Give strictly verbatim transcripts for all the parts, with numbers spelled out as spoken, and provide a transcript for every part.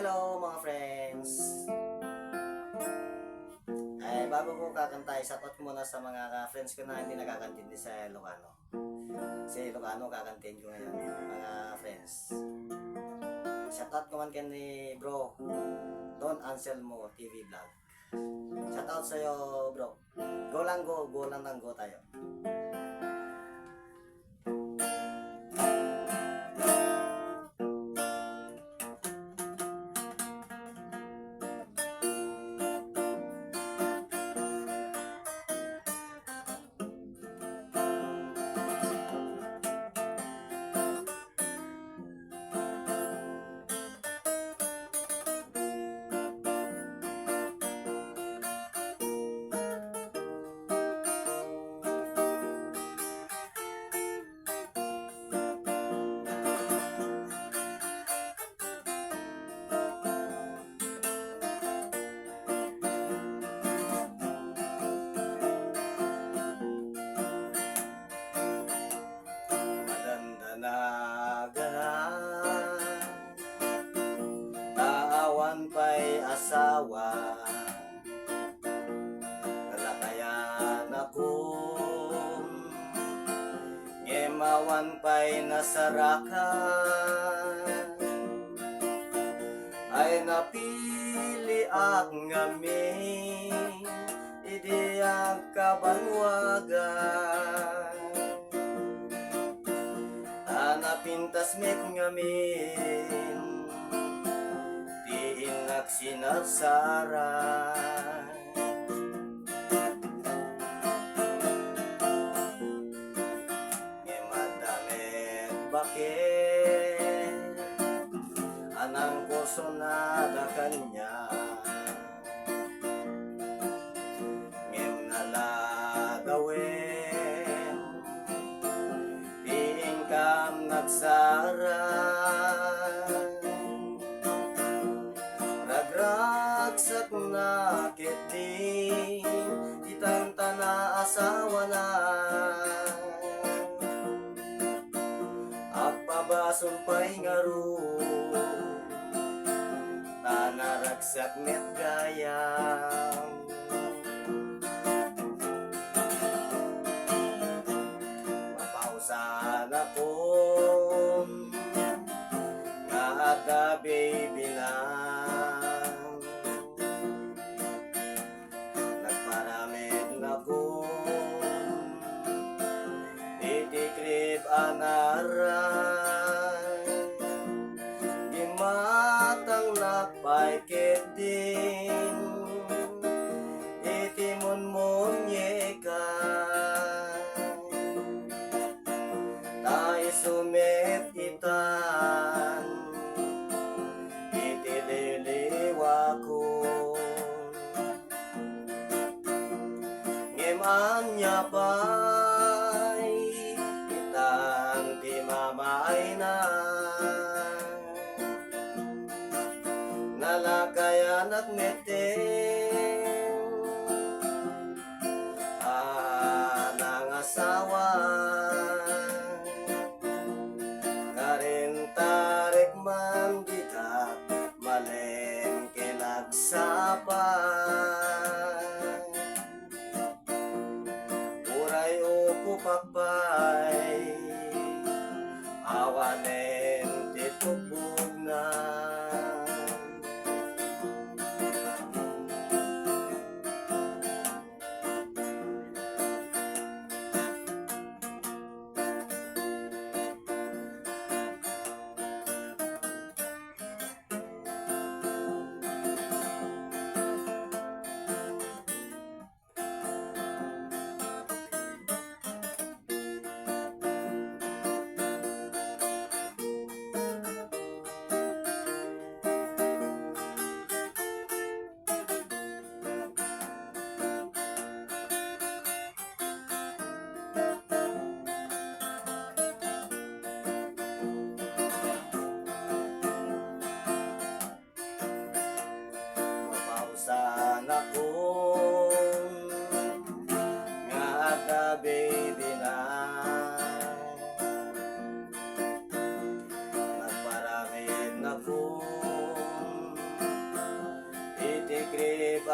Hello, mga friends! Ay, bago ko kakanta, i-shoutout ko muna sa mga friends ko na hindi nakakantindi sa Ilocano. Sa Ilocano, kakantahin ko ngayon, mga friends. Shoutout ko man kay ni bro, Don Anselmo T V Vlog. Shoutout sa'yo, bro. Go lang, go. Go lang, lang, go tayo. Madandanagana, ta awan pay asawa. Nalakayanakon, ngem awan pay nasarakan. Ay, napiliak ngamin idi agkabanwagan. Ta napintas met ngamin ti innak sinarsara. Ngem adda met baket a nangkursonada kaniak. Ngem nalagawen ti inkam nagsara. Ragragsakna ketdi ti tangtana asawana. Agpabasol pay ngarud, ta naragsak met gayam. Mapausanakon nga adda baby na. Nagparamidnakon iti krib a naray. Gimmatangnak pay ketdin iti munmunyekan. Ta isu met itan iti liliwakon. Ngem ania pay itan ti mamaayna? Nalakayanak metten a nangasawa. Karin ta rikman dika malem ken agsapa. Uray ukopak pay awanen ti tugbogna.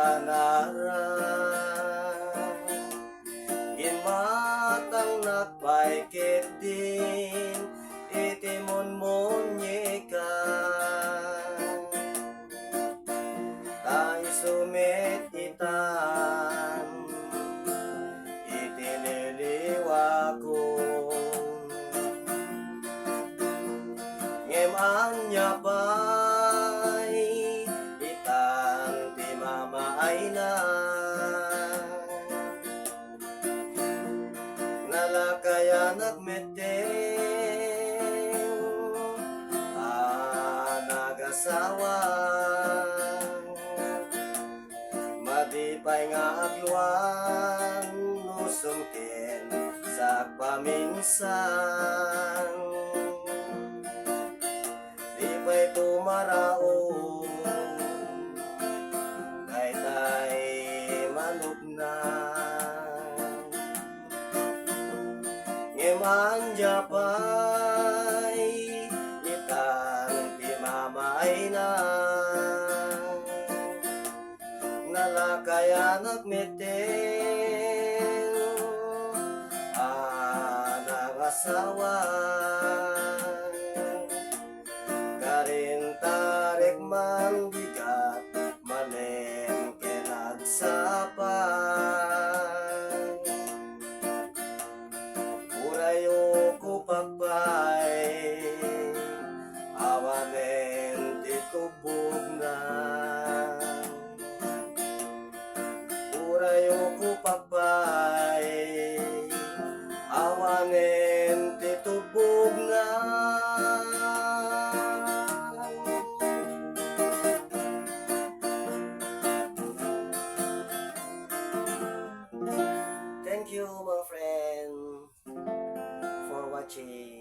Nara, ginmatangnak pay ketdin iti munmunyeka. Ta isu met itan iti liliwakon. Ngem ania pay itan ti mamaayna? Nalakayanak metten a nagasawa. Madi pay nga agluan, usum ken sakpaminsan. Di pay tumaraon daytay manukna. Ngem ania pay itan ti mamaayna? Nalakayanak metten a nangasawa. Karin ta rekman bigat manen ken agsapa. Uray ukupak pay awanen ti tubbogna. Uray ukupak pay awanen ti tubbogna. Thank you, mga friend, for watching.